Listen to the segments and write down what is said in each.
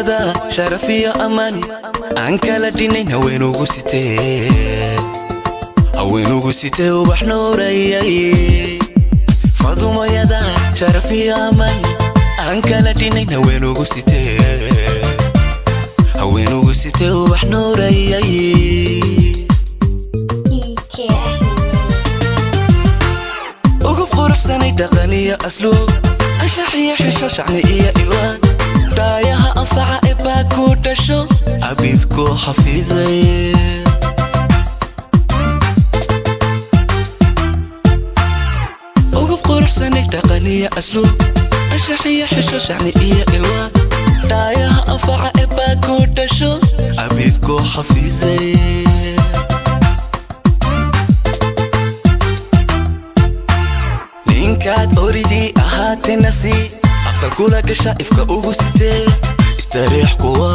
Fadumoyada sharaf iyo ammaan aan kala dhinayn, haweenugu sitee, haweenugu sitee ubax nuurayay. Fadumoyada sharaf iyo ammaan aan kala dhinayn, haweenugu sitee, haweenugu sitee ubax nuurayay. DJ Ahmed. Ugub quruxsanay, dhaqan iyo asluub, anshax iyo xisho, shacni iyo ilwaan, dhaayaha anfaca ee baa ku dhasho, abidku xafiday. Ugub quruxsanay, dhaqan iyo asluub, anshax iyo xisho, shacni iyo ilwaan, dhaayaha anfaca ee baa ku dhasho, abidku xafiday. Ninkaad oridii ahaatee nasi aqal kula gasha, ifka ugu sitee istariix kuwa.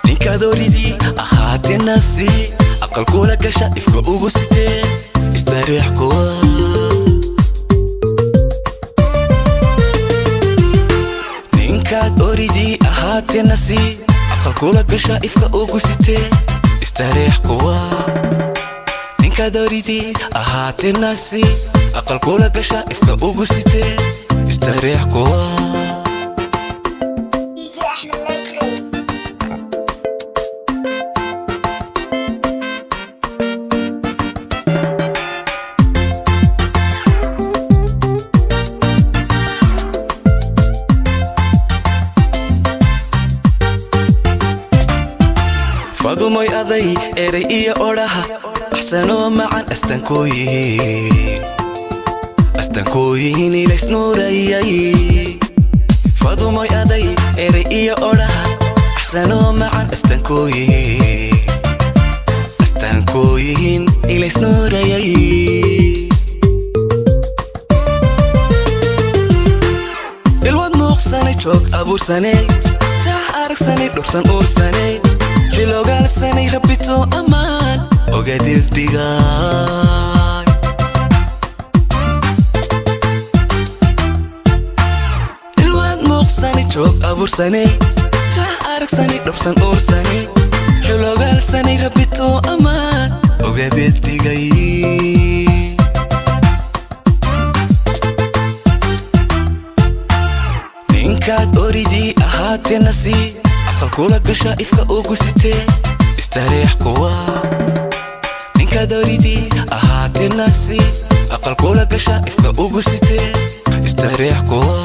Ninkaad oridii ahaatee nasi aqal kula gasha, ifka ugu sitee istariix kuwa. Ninkaad oridii ahaatee nasi aqal kula gasha, ifka ugu sitee istariix kuwa. Ninkaad oridii ahaatee nasi aqal kula gasha, ifka ugu sitee istariix kuwa. DJ Ahmed Lake Race. Fadumoy aday eray iyo odhaha axsanoo macan astankoo yihiin, astankoo yihiin ilaysnuurayay. Fadumoy aday eray iyo odhaha axsanoo macan astankoo yihiin, astankoo yihiin ilaysnuurayay. Ilwad muuqsanay, joog abuursanay, jax aragsanay, dhursan uursanay, xilogaalsanay, rabbito ammaan ogadeed dhigay. Ilwaad muuqsanay, joog abuursanay, jax aragsanay, dhursan uursanay, xilogaalsanay, rabbito ammaan ogadeed dhigay. Ninkaad oridii ahaatee nasi aqal kula gasha, ifka ugu sitee istariix kuwa. Ninkaad oridii ahaatee nasi aqal kula gasha, ifka ugu sitee istariix kuwa.